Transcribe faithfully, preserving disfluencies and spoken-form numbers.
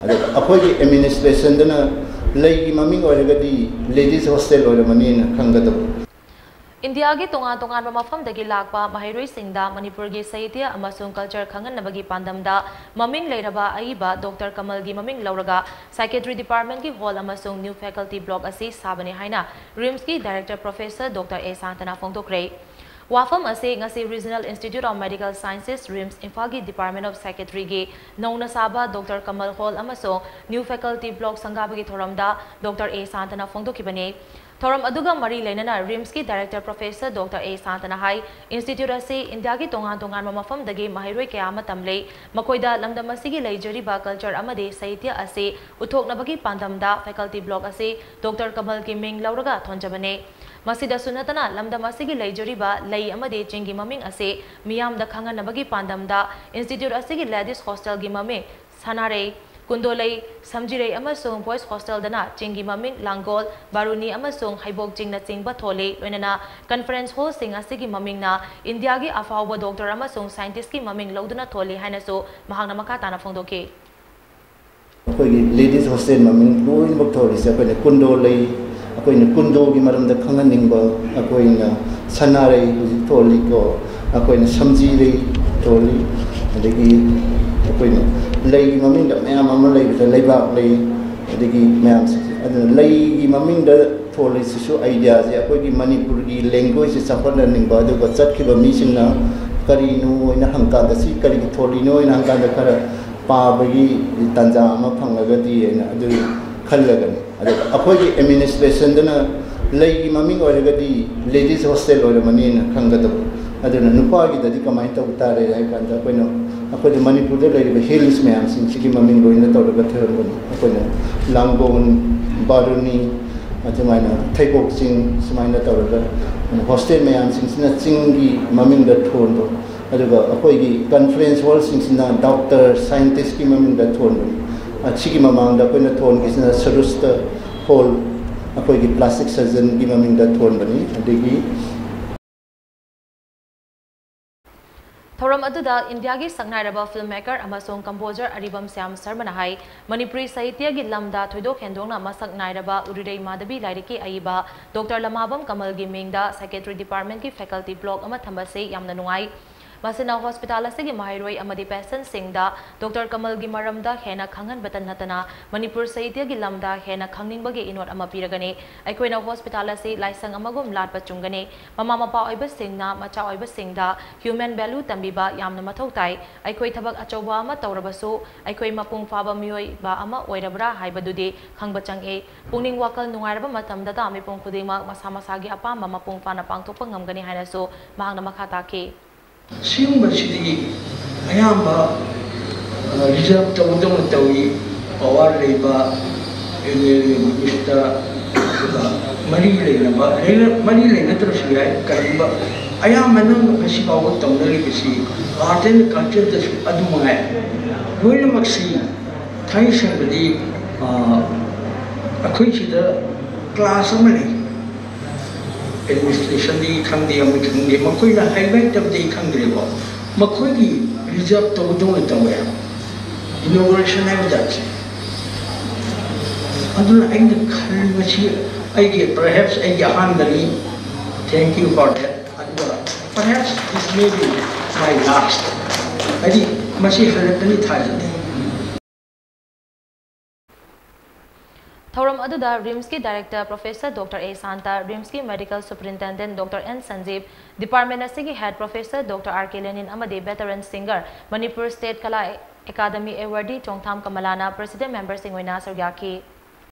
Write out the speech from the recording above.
ꯑꯗꯨꯒ ꯑꯩꯈꯣꯏꯒꯤ ꯑꯦꯗꯃꯤꯅꯤꯁꯇ꯭ꯔꯦꯁꯟꯗꯅ ꯂꯩꯒꯤ ꯃꯃꯤꯡ ꯑꯣꯏꯔꯒꯗꯤ ꯂꯦꯗꯤꯁ ꯍꯣꯁꯇꯦꯜ ꯑꯣꯏꯔꯝꯃꯅꯤꯅ ꯈꯪꯒꯗꯕ꯫ ꯏꯟꯗꯤꯌꯥꯒꯤ ꯇꯣꯉꯥꯟ ꯇꯣꯉꯥꯟꯕ ꯃꯐꯝꯗꯒꯤ ꯂꯥꯛꯄ ꯃꯍꯩꯔꯣꯏꯁꯤꯡꯗ ꯃꯅꯤꯄꯨꯔꯒꯤ ꯁꯥꯍꯤꯇ꯭ꯌ ꯑꯃꯁꯨꯡ ꯀꯜꯆꯔ ꯈꯪꯍꯟꯅꯕꯒꯤ ꯄꯥꯟꯗꯝꯗ ꯃꯃꯤꯡ ꯂꯩꯔꯕ ꯑꯏꯕ ꯗꯣꯛꯇꯔ ꯀꯃꯜꯒꯤ ꯃꯃꯤꯡ ꯂꯧꯔꯒ psychiatry department ꯀꯤ ꯍꯣꯜ ꯑꯃꯁꯨꯡ new faculty block ꯑꯁꯤ ꯁꯥꯕꯅꯤ ꯍꯥꯏꯅ ꯔꯤꯝꯁꯀꯤ ꯗꯥꯏꯔꯦꯛꯇꯔ ꯄ꯭ꯔꯣꯐꯦꯁꯔ ꯗꯣꯛꯇꯔ ꯑꯦ ꯁꯥꯟꯇꯅ ꯐꯣꯡꯗꯣꯛꯈ꯭ꯔꯦ꯫ ꯋꯥꯐꯝ ꯑꯁꯤ ꯉꯁꯤ Regional Institute of Medical Sciences, RIMS, ꯏꯝꯐꯥꯜꯒꯤ Department of Psychiatry ꯒꯤ ꯅꯧꯅ ꯁꯥꯕ ꯗꯣꯛꯇꯔ ꯀꯃꯜ ꯍꯣꯜ ꯑꯃꯁꯨꯡ new faculty block ꯁꯪꯒꯥꯕꯒꯤ ꯊꯧꯔꯝꯗ ꯗꯣꯛꯇꯔ ꯑꯦ ꯁꯥꯟꯇꯅ ꯐꯣꯡꯗꯣꯛꯈꯤꯕꯅꯤ꯫ ꯊꯧꯔꯝ ꯑꯗꯨꯒ ꯃꯔꯤ ꯂꯩꯅꯅ ꯔꯤꯝꯁꯀꯤ ꯗꯥꯏꯔꯦꯛꯇꯔ ꯄ꯭ꯔꯣꯐꯦꯁꯔ ꯗꯣꯛꯇꯔ ꯑꯦ ꯁꯥꯟꯇꯅ ꯍꯥꯏ, ꯏꯟꯁꯇꯤꯇ꯭ꯌꯨꯠ ꯑꯁꯤ ꯏꯟꯗꯤꯌꯥꯒꯤ ꯇꯣꯉꯥꯟ ꯇꯣꯉꯥꯟꯕ ꯃꯐꯝꯗꯒꯤ ꯃꯍꯩꯔꯣꯏ ꯀꯌꯥ ꯑꯃ ꯇꯝꯂꯦ꯫ ꯃꯈꯣꯏꯗ ꯂꯝꯗꯝ ꯑꯁꯤꯒꯤ ꯂꯩꯖꯔꯤꯕ ꯀꯜꯆꯔ ꯑꯃꯗꯤ ꯁꯥꯍꯤꯇ꯭ꯌ ꯑꯁꯤ ꯎꯠꯊꯣꯛꯅꯕꯒꯤ ꯄꯥꯟꯗꯝꯗ faculty block ꯑꯁꯤ ꯗꯣꯛꯇꯔ ꯀꯃꯜꯒꯤ ꯃꯤꯡ ꯂꯧꯔꯒ ꯊꯣꯟꯖꯕꯅꯤ꯫ ꯃꯁꯤꯗꯁꯨ ꯅꯠꯇꯅ ꯂꯝꯗꯝ ꯑꯁꯤꯒꯤ ꯂꯩꯖꯔꯤꯕ ꯂꯩ ꯑꯃꯗꯤ ꯆꯤꯡꯒꯤ ꯃꯃꯤꯡ ꯑꯁꯤ ꯃꯤꯌꯥꯝꯗ ꯈꯪꯍꯟꯅꯕꯒꯤ ꯄꯥꯟꯗꯝꯗ ꯏꯟꯁꯇꯤꯇ꯭ꯌꯨꯠ ꯑꯁꯤꯒꯤ ꯂꯦꯗꯤꯁ ꯍꯣꯁꯇꯦꯜꯒꯤ ꯃꯃꯤꯡ ꯁꯅꯥꯔꯩ, ꯀꯨꯟꯗꯣꯂꯩ, ꯁꯝꯖꯤꯔꯩ ꯑꯃꯁꯨꯡ ꯕꯣꯏꯁ ꯍꯣꯁꯇꯦꯜꯗꯅ ꯆꯤꯡꯒꯤ ꯃꯃꯤꯡ ꯂꯥꯡꯒꯣꯜ, ꯕꯥꯔꯨꯅꯤ ꯑꯃꯁꯨꯡ ꯍꯩꯕꯣꯛ ꯆꯤꯡꯅꯆꯤꯡꯕ ꯊꯣꯜꯂꯤ꯫ ꯂꯣꯏꯅꯅ ꯀꯟꯐꯔꯦꯟꯁ ꯍꯣꯜꯁꯤꯡ ꯑꯁꯤꯒꯤ ꯃꯃꯤꯡꯅ ꯏꯟꯗꯤꯌꯥꯒꯤ ꯑꯐꯥꯎꯕ ꯗꯣꯛꯇꯔ ꯑꯃꯁꯨꯡ ꯁꯥꯏꯟꯇꯤꯁꯀꯤ ꯃꯃꯤꯡ ꯂꯧꯗꯨꯅ ꯊꯣꯜꯂꯤ ꯍꯥꯏꯅꯁꯨ ꯃꯍꯥꯛꯅ ꯃꯈꯥ ꯇꯥꯅ ꯐꯣꯡꯗꯣꯛꯈꯤ꯫ ꯑꯩꯈꯣꯏꯒꯤ ꯂꯦꯗꯤꯁ ꯍꯣꯁꯇꯦꯜ ꯃꯃꯤꯡ ꯂꯣꯏꯅꯃꯛ ꯊꯣꯜꯂꯤꯁꯦ ꯑꯩꯈꯣꯏꯅ ꯀꯨꯟꯗꯣ ꯂꯩ, ꯑꯩꯈꯣꯏꯅ ꯀꯨꯟꯗꯣꯒꯤ ꯃꯔꯝꯗ ꯈꯪꯍꯟꯅꯤꯡꯕ, ꯑꯩꯈꯣꯏꯅ ꯁꯅꯥꯔꯩ ꯍꯧꯖꯤꯛ ꯊꯣꯜꯂꯤꯀꯣ, ꯑꯩꯈꯣꯏꯅ ꯁꯝꯖꯤꯔꯩ ꯊꯣꯜꯂꯤ, ꯑꯗꯒꯤ ꯑꯩꯈꯣꯏꯅ ꯂꯩꯒꯤ ꯃꯃꯤꯡꯗ ꯃꯌꯥꯝ ꯑꯃ ꯂꯩꯕꯗ ꯂꯩꯕꯥꯛ ꯂꯩ, ꯑꯗꯒꯤ ꯃꯌꯥꯝꯁꯦ꯫ ꯑꯗꯨꯅ ꯂꯩꯒꯤ ꯃꯃꯤꯡꯗ ꯊꯣꯜꯂꯤꯁꯤꯁꯨ ꯑꯥꯏꯗꯤꯌꯥꯁꯦ ꯑꯩꯈꯣꯏꯒꯤ ꯃꯅꯤꯄꯨꯔꯒꯤ ꯂꯦꯡꯒ꯭ꯋꯦꯖꯁꯦ ꯆꯥꯎꯈꯠꯍꯟꯅꯤꯡꯕ, ꯑꯗꯨꯒ ꯆꯠꯈꯤꯕ ꯃꯤꯁꯤꯡꯅ ꯀꯔꯤꯅꯣ ꯍꯥꯏꯅ ꯍꯪꯀꯥꯟꯗ, "ꯁꯤ ꯀꯔꯤꯒꯤ ꯊꯣꯜꯂꯤꯅꯣ?" ꯍꯥꯏꯅ ꯍꯪꯀꯥꯟꯗ ꯈꯔ ꯄꯥꯕꯒꯤ ꯇꯥꯟꯖꯥ ꯑꯃ ꯐꯪꯂꯒꯗꯤ ꯍꯥꯏꯅ ꯑꯗꯨ ꯈꯜꯂꯒꯅꯤ꯫ ꯑꯗꯨꯒ ꯑꯩꯈꯣꯏꯒꯤ ꯑꯦꯗꯃꯤꯅꯤꯁꯇ꯭ꯔꯦꯁꯟꯗꯅ ꯂꯩꯒꯤ ꯃꯃꯤꯡ ꯑꯣꯏꯔꯒꯗꯤ ꯂꯦꯗꯤꯁ ꯍꯣꯁꯇꯦꯜ ꯑꯣꯏꯔꯝꯃꯅꯤꯅ ꯈꯪꯒꯗꯕ꯫ ꯑꯗꯨꯅ ꯅꯨꯄꯥꯒꯤꯗꯗꯤ ꯀꯃꯥꯏꯅ ꯇꯧꯕ ꯇꯥꯔꯦ ꯍꯥꯏ ꯀꯥꯟꯗ, ꯑꯩꯈꯣꯏꯅ, ꯑꯩꯈꯣꯏꯗ ꯃꯅꯤꯄꯨꯔꯗ ꯂꯩꯔꯤꯕ ꯍꯤꯜꯁ ꯃꯌꯥꯝꯁꯤꯡꯁꯤꯒꯤ ꯃꯃꯤꯡ ꯂꯣꯏꯅ ꯇꯧꯔꯒ ꯊꯣꯟꯕꯅꯤ꯫ ꯑꯩꯈꯣꯏꯅ ꯂꯥꯡꯒꯣꯜ, ꯕꯥꯔꯨꯅꯤ, ꯑꯗꯨꯃꯥꯏꯅ ꯊꯩꯕꯣꯛ ꯆꯤꯡ, ꯁꯨꯃꯥꯏꯅ ꯇꯧꯔꯒ ꯍꯣꯁꯇꯦꯜ ꯃꯌꯥꯝꯁꯤꯡꯁꯤꯅ ꯆꯤꯡꯒꯤ ꯃꯃꯤꯡꯗ ꯊꯣꯟꯕ꯫ ꯑꯗꯨꯒ ꯑꯩꯈꯣꯏꯒꯤ ꯀꯟꯐꯔꯦꯟꯁ ꯍꯣꯜꯁꯤꯡꯁꯤꯅ ꯗꯣꯛꯇꯔ, ꯁꯥꯏꯟꯇꯤꯁꯀꯤ ꯃꯃꯤꯡꯗ ꯊꯣꯟꯕꯅꯤ꯫ ꯑꯁꯤꯒꯤ ꯃꯃꯥꯡꯗ ꯑꯩꯈꯣꯏꯅ ꯊꯣꯟꯈꯤꯁꯤꯅ ꯁꯔꯨꯁꯇ ꯍꯣꯜ, ꯑꯩꯈꯣꯏꯒꯤ ꯄ꯭ꯂꯥꯁꯇꯤꯛ ꯁꯔꯖꯟꯒꯤ ꯃꯃꯤꯡꯗ ꯊꯣꯟꯕꯅꯤ꯫ ꯑꯗꯒꯤ ꯊꯧꯔꯝ ꯑꯗꯨꯗ ꯏꯟꯗꯤꯌꯥꯒꯤ ꯁꯛꯅꯥꯏꯔꯕ ꯐꯤꯜꯝ ꯃꯦꯀꯔ ꯑꯃꯁꯨꯡ ꯀꯝꯄꯣꯖꯔ ꯑꯔꯤꯕꯝ ꯁ꯭ꯌꯥꯝ ꯁꯔꯃꯅ ꯍꯥꯏ, ꯃꯅꯤꯄꯨꯔꯤ ꯁꯥꯍꯤꯇ꯭ꯌꯒꯤ ꯂꯝꯗ ꯊꯣꯏꯗꯣꯛ ꯍꯦꯟꯗꯣꯛꯅ ꯃꯁꯛ ꯅꯥꯏꯔꯕ ꯎꯔꯤꯔꯩ ꯃꯥꯙꯕꯤ ꯂꯥꯏꯔꯤꯛꯀꯤ ꯑꯏꯕ ꯗꯣꯛꯇꯔ ꯂꯃꯥꯕꯝ ꯀꯃꯜꯒꯤ ꯃꯤꯡꯗ ꯁꯥꯏꯀꯦꯇ꯭ꯔꯤ ꯗꯤꯄꯥꯔꯠꯃꯦꯟꯠꯀꯤ ꯐꯦꯀꯜꯇꯤ ꯕ꯭ꯂꯣꯛ ꯑꯃ ꯊꯝꯕꯁꯤ ꯌꯥꯝꯅ ꯅꯨꯡꯉꯥꯏ꯫ ꯃꯁꯤꯅ ꯍꯣꯁꯄꯤꯇꯥꯜ ꯑꯁꯤꯒꯤ ꯃꯍꯩꯔꯣꯏ ꯑꯃꯗꯤ ꯄꯦꯁꯦꯟꯠꯁꯤꯡꯗ ꯗꯣꯛꯇꯔ ꯀꯃꯜꯒꯤ ꯃꯔꯝꯗ ꯍꯦꯟꯅ ꯈꯪꯍꯟꯕꯇ ꯅꯠꯇꯅ ꯃꯅꯤꯄꯨꯔ ꯁꯥꯍꯤꯇ꯭ꯌꯒꯤ ꯂꯝꯗ ꯍꯦꯟꯅ ꯈꯪꯅꯤꯡꯕꯒꯤ ꯏꯅꯣꯠ ꯑꯃ ꯄꯤꯔꯒꯅꯤ꯫ ꯑꯩꯈꯣꯏꯅ ꯍꯣꯁꯄꯤꯇꯥꯜ ꯑꯁꯤ ꯂꯥꯏꯁꯪ ꯑꯃꯒꯨꯝ ꯂꯥꯠꯄ ꯆꯨꯝꯒꯅꯤ꯫ ꯃꯃꯥ ꯃꯄꯥ ꯑꯣꯏꯕꯁꯤꯡꯅ ꯃꯆꯥ ꯑꯣꯏꯕꯁꯤꯡꯗ ꯍ꯭ꯌꯨꯃꯦꯟ ꯚꯦꯂꯨ ꯇꯝꯕꯤꯕ ꯌꯥꯝꯅ ꯃꯊꯧ ꯇꯥꯏ꯫ ꯑꯩꯈꯣꯏ ꯊꯕꯛ ꯑꯆꯧꯕ ꯑꯃ ꯇꯧꯔꯕꯁꯨ ꯑꯩꯈꯣꯏ ꯃꯄꯨꯡ ꯐꯥꯕ ꯃꯤꯑꯣꯏꯕ ꯑꯃ ꯑꯣꯏꯔꯕ꯭ꯔꯥ ꯍꯥꯏꯕꯗꯨꯗꯤ ꯈꯪꯕ ꯆꯪꯏ꯫ ꯄꯨꯛꯅꯤꯡ ꯋꯥꯈꯜ ꯅꯨꯡꯉꯥꯏꯔꯕ ꯃꯇꯝꯗꯇ ꯃꯤꯄꯨꯝ ꯈꯨꯗꯤꯡꯃꯛ ꯃꯁꯥ ꯃꯁꯥꯒꯤ ꯑꯄꯥꯝꯕ ꯃꯄꯨꯡ ꯐꯥꯅ ꯄꯥꯡꯊꯣꯛꯄ ꯉꯝꯒꯅꯤ ꯍꯥꯏꯅꯁꯨ ꯃꯍꯥꯛꯅ ꯃꯈꯥ ꯇꯥꯈꯤ꯫ ꯁꯤꯒꯨꯝꯕꯁꯤꯗꯤ ꯑꯌꯥꯝꯕ ꯔꯤꯖꯥꯔꯕ ꯇꯧꯕꯗꯧꯅ ꯇꯧꯏ꯫ ꯄꯋꯥꯔ ꯂꯩꯕ ꯑꯦꯝ ꯑꯦꯜ ꯑꯦ ꯃꯤꯅꯤꯁꯇꯔ ꯑꯗꯨꯒ ꯃꯔꯤ ꯂꯩꯅꯕ, ꯂꯩꯅ- ꯃꯔꯤ ꯂꯩꯅꯗ꯭ꯔꯁꯨ ꯌꯥꯏ꯫ ꯀꯔꯤꯒꯨꯝꯕ ꯑꯌꯥꯝꯕꯅ ꯉꯁꯤ ꯐꯥꯎꯕ ꯇꯧꯅꯔꯤꯕꯁꯤ ꯑꯥꯔꯠ ꯑꯦꯟ ꯀꯜꯆꯔꯗꯁꯨ ꯑꯗꯨ ꯃꯉꯥꯏ꯫ ꯂꯣꯏꯅꯃꯛꯁꯤ ꯊꯥꯡꯃꯩ ꯁꯦꯡꯕꯗꯤ, ꯑ, ꯑꯩꯈꯣꯏ ꯁꯤꯗ ꯀ꯭ꯂꯥꯁ ꯑꯃ ꯂꯩ꯫ ꯑꯦꯗꯃꯤꯅꯤꯁꯇ꯭ꯔꯦꯁꯟꯗꯒꯤ ꯈꯪꯗꯦ, ꯑꯃ ꯈꯪꯗꯦ, ꯃꯈꯣꯏꯅ ꯍꯩꯕ ꯍꯩꯇꯕꯗꯤ ꯑꯩ ꯈꯪꯗ꯭ꯔꯦꯀꯣ, ꯃꯈꯣꯏꯒꯤ ꯔꯤꯖꯥꯔꯕ ꯇꯧꯕꯗꯧꯅ ꯇꯧꯋꯦ ꯏꯅꯣꯒ꯭ꯔꯦꯁꯟ ꯍꯥꯏꯕ ꯖꯥꯠꯁꯦ꯫ ꯑꯗꯨꯅ ꯑꯩꯅ ꯈꯜꯂꯤ, ꯃꯁꯤ ꯑꯩꯒꯤ, perhaps ꯑꯩꯒꯤ ꯑꯍꯥꯟꯕꯅꯤ, thank you for that꯫ ꯑꯗꯨꯒ perhaps this may be my last, ꯍꯥꯏꯗꯤ ꯃꯁꯤ ꯍꯜꯂꯛꯀꯅꯤ ꯊꯥꯖꯗꯦ꯫ ꯊꯧꯔꯝ ꯑꯗꯨꯗ ꯔꯤꯝꯁꯀꯤ director professor doctor A Santa, ꯔꯤꯝꯁꯀꯤ medical superintendent doctor N Sanjib, department ꯑꯁꯤꯒꯤ head professor doctor R K Lenin ꯑꯃꯗꯤ veteran singer, Manipur state Kala academy awardee Chongtham ꯀꯃꯂꯥꯅ ꯄ꯭ꯔꯦꯁꯤꯗꯦꯟꯠ ꯃꯦꯝꯕꯔꯁꯤꯡ ꯑꯣꯏꯅ ꯁꯔꯨꯛ ꯌꯥꯈꯤ꯫